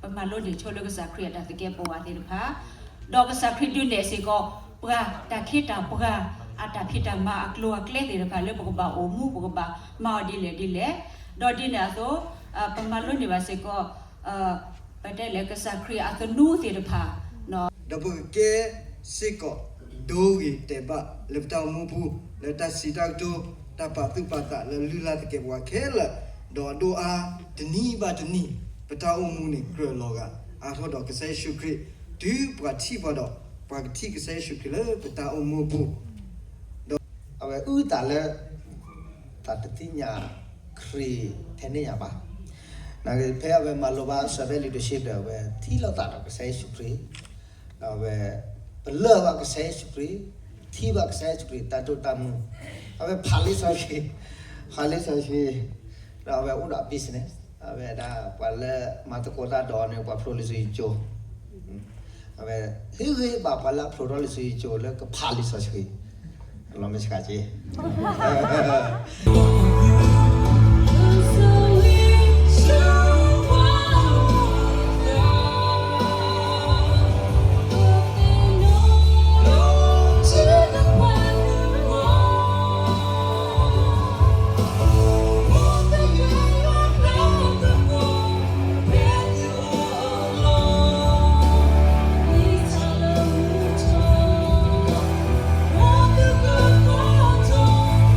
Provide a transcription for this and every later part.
ပမၤလိန့ၢ်ဆိလၢကစၢ်ခရံာ်အတၢ်သကဲးပဝးသ့ၣ်တဖၣ်, ဒီးကစၢ်ခရံာ်ဒုးနဲၣ်စ့ၢ်ကီး ပှၤတၢ်ခ့တၢ်ပှၤ အတၢ်ဖံးတၢ်မၤအကျိၤအကျဲသ့ၣ်တဖၣ် လၢပကဘၣ်အိၣ်မူ ပကဘၣ်မၤအီၤဒ်လဲၣ်ဒ်လဲၣ်, ဒီးဒ်န့ၣ်အသိး ပမၤလိန့ၢ်ဘၣ်စ့ၢ်ကီး ပတဲလဲၣ် ကစၢ်ခရံာ်အသနူသ့ၣ်တဖၣ် ဒီးပကကဲစ့ၢ်ကီး ဒိဂ့ၤတဲာ်ဘၣ်လၢပတၢ်အိၣ်မူပူၤ လၢတၢ်စံးတၢ်ကတိၤ တၢ်ပာ်သူၣ်ပာ်သးလၢလုၢ်လၢ်သကဲးပဝးခဲလၢာ်, ဒီးအဒိၣ်အါ တနံၤဘၣ်တနံၤ ပတၢ်အိၣ်မူန့ၣ်ကြၢးလီၤဂာ် အါထီၣ်ဒီးကစၢ်ယ့ၣ်ၡူးခရံာ်, တုၤပှၤထံၣ်ပှၤဒီး ပှၤကထံၣ်ကစၢ်ယ့ၣ်ၡူးခရံာ်လၢပတၢ်အိၣ်မူပူၤ, ဒီးအဝဲအုၣ်သးလၢ တၢ်တသ့ၣ်ညါခရံာ်ထဲန့ၣ်ညါဘၣ်. နကဖဲအဝဲမၤလိဘၣ် Sunday leadership ဒီး အဝဲထံၣ်လိာ်သးဒီးကစၢ်ယ့ၣ်ၡူးခရံာ်, ဒီးအဝဲ ပလၢၢ်ဘၣ်ကစၢ်ယ့ၣ်ၡူးခရံာ်, ထံၣ်ဘၣ်ကစၢ်ယ့ၣ်ၡူးခရံာ်တၢ်ဒိၣ်တၢ်မုၢ်, အဝဲဖးလံာ်စီဆှံ, ဖးလံာ်စီဆှံ, ဒီးအဝဲအိၣ်ဒီး business, အဝဲဒၣ်ပှၤလၢမၤသကိးတၢ်ဒီးန့ၣ် ပှၤဖျိလံာ်စီဆှံကၠိ, အဝဲဟ့ၣ်ဂံၢ်ဘါပှၤလၢအဖျိထီၣ်လံာ်စီဆှံကၠိလၢကဖးလံာ်စီဆှံ, လီၤမ့ၢ်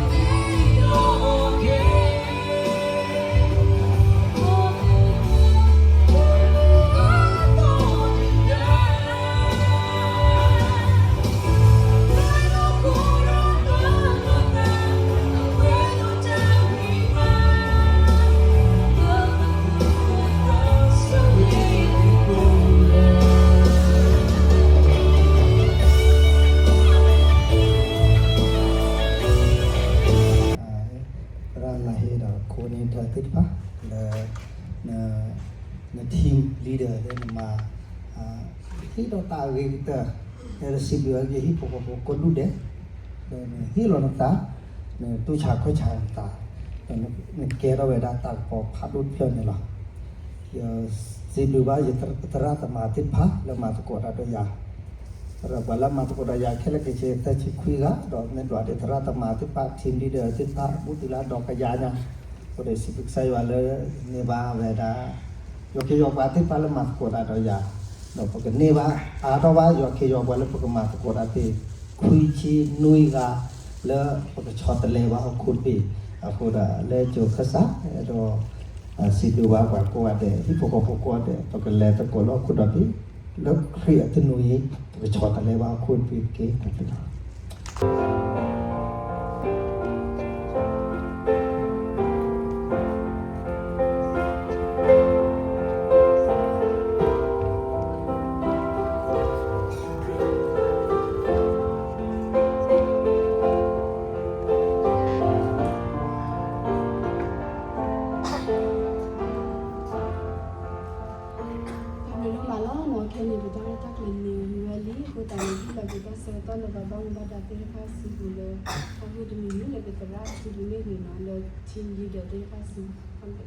ဆှးက့ သရၣ်လၢဟ့ၣ်ဒီး coordinator သ့ၣ်တဖၣ် လၢ န team leader လၢနမၤ ဟ့ၣ်ဒီးတၢ်အဂ့ၤကတၢၢ် လၢစံးဘျုးဝဲယဟံၣ်ဖိဃီဖိကိးဒူၣ်ဒဲး ဒီးနဟ့ၣ်လီၤနသး နတူၢ်ဆါခီၣ်ဆါနသး ဒီးနကဲထီၣ်ဝဲဒၣ်တၢ်ကပီၤဖးဒိၣ်တဖျၢၣ်န့ၣ်လီၤ. ယစံးဘျုးဘၣ်ယသရၣ်သမါသ့ၣ်တဖၣ်လၢမၤသကိးတၢ်ဒီးယၤ ဒီးပှၤလၢမၤသကိးဒီးယၤခဲလၢာ်ခဲဆ့ သၢဆံခွံဂၤ ဒီးမ့ၢ်ဒွးဒီးသရၣ်သမါသ့ၣ်တဖၣ် team leader သ့ၣ်တဖၣ် ဘူးတုၤလၢအဒီကယၤညါ, အဃိဒီးစံးဘျုးကစၢ်ယွၤလၢ န့ၢ်ဘၣ်ဝဲဒၣ် ယီၤခ့ယီၤပှၤသ့ၣ်တဖၣ်လၢမၤသကိးတၢ်ဒီးယၤ, ဒီးပကန့ၢ်ဘၣ် အါထီၣ်ဘၣ် ယီၤခ့ယီၤပှၤလၢပကမၤသကိးတၢ်သ့ၣ် ခွံဆံနွံဂၤ လၢပကဆီတလဲဘၣ်ဟီၣ်ခိၣ်တဘ့ၣ်, အဃိဒီးလၢကၠိခၢၣ်စး ဒီး စံးဘျုးဘၣ်ပှၤကိးဂၤဒဲး ဟံၣ်ဖိဃီဖိကိးဂၤဒဲး ပကလဲၤသကိးလၢဟီၣ်ခိၣ်ဒီဘ့ၣ် လၢခရံာ်အသနူအံၤ ပကဆီတလဲဘၣ်ဟီၣ်ခိၣ်တဘ့ၣ်တက့ၢ်. တၢ်ဘျုးဒိၣ်မးလီၤ. မ်ခဲန့ၣ် ပတၢ်ရဲၣ်တၢ်ကျဲၤန့ၣ် ဝံၤဝဲလံ. အဃိသတးန့ၣ် ဒ်လဲၣ်ဂ့ၤ တၢ်ဆၢကတီၢ်လၢပှၤဘၣ်မူဘၣ်ဒါသ့ၣ်တဖၣ်စုပူၤလၢ ဟီၣ်ခိၣ်တမံၤမံၤ လၢပသရၣ်စုပူၤမ့ၢ်ဂ့ၤနီၤ လၢ team leader သ့ၣ်တဖၣ်စုပူၤ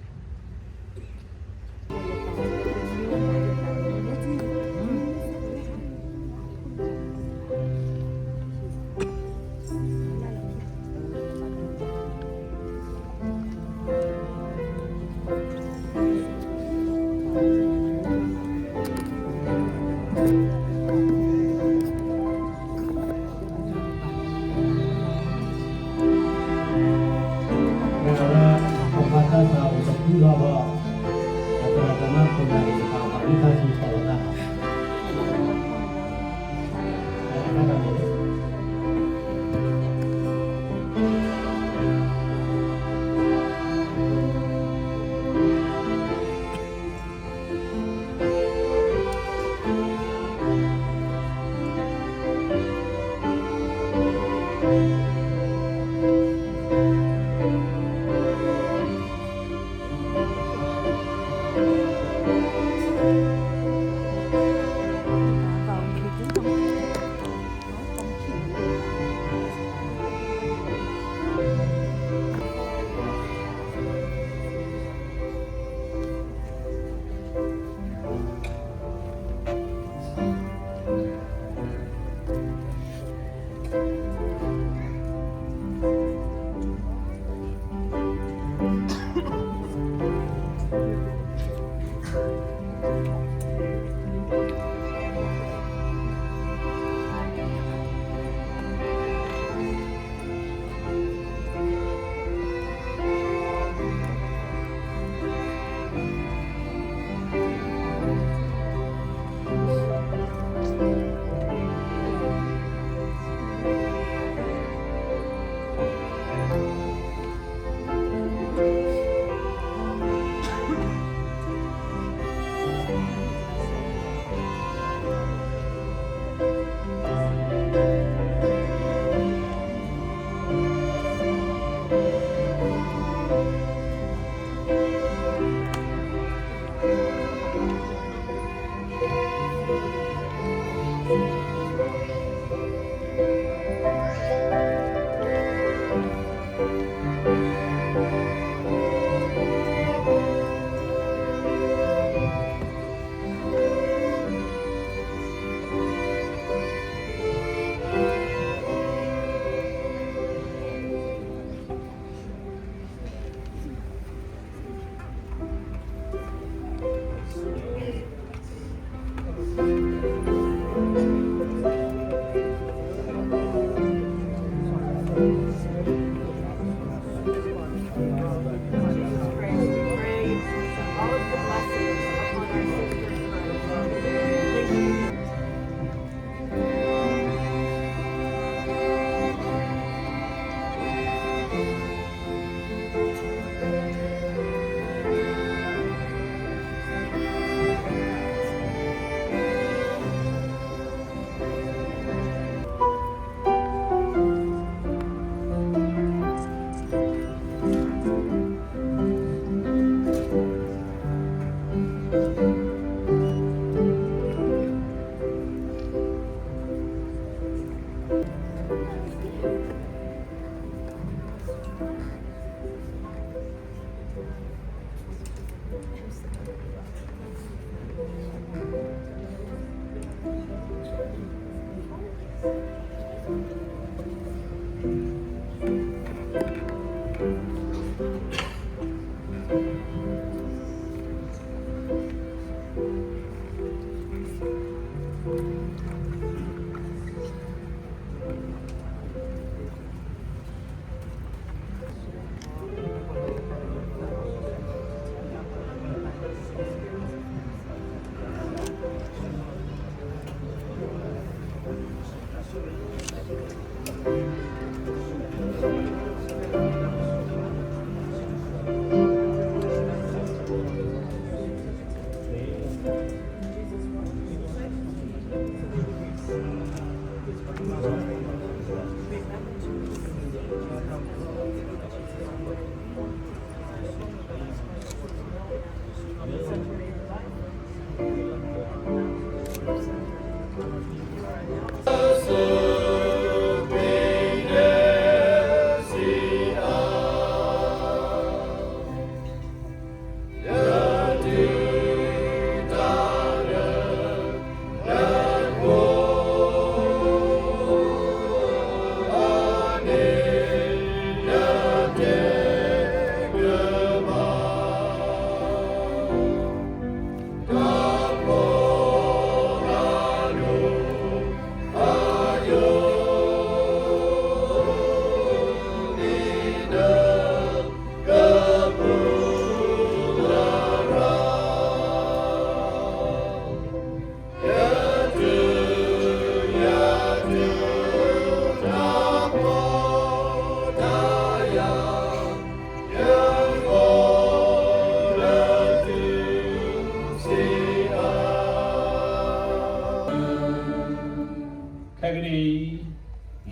ခဲကနံၣ်အံၤ,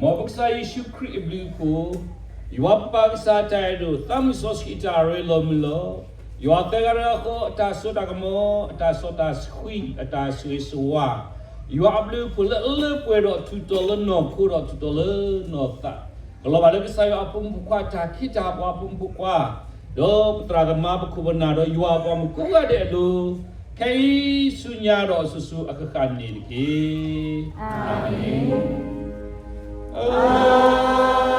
မ်ပကစၢ်ယ့ၣ်ၡူးခရံာ်အဘျုးအဖှိၣ်, ယွၤပပၢ်ကစၢ်တၢ်အဲၣ်ဒိၣ်, သးမုၢ်စီဆှံအတၢ်ရ့လိာ်မုာ်လီၤ, ယွၤသၢဂၤတဂၤဃီအတၢ်စိတၢ်ကမီၤ, အတၢ်စီတၢ်ဆှံ, အတၢ်ဆိၣ်ဂ့ၤဆိၣ်ဝါ, ယွၤအဘျုးအဖှိၣ်လၢအလၢပှဲၤဒီးထူးတီၤလၢနီၢ်ခိဒီးထူးတီၤလၢနီၢ်သး, ကလီၤဘၣ်လၢကစၢ်ယွၤအဖိမုၣ်ဖိခွါ, တၢ်ခ့တၢ်ပှၤအဖိမုၣ်ဖိခွါ, ဒီးပသရၣ်သမါ, ပခိၣ်ပနၢ်ဒီးယွၤအပှၤမုၣ်ကိးဂၤဒဲးအလိၤ, ခဲအံၤဆူညါဒီးအစိၤစိၤအဃၣ်ဃၣ်န့ၣ်တက့ၢ်. အၤမ့ၣ်.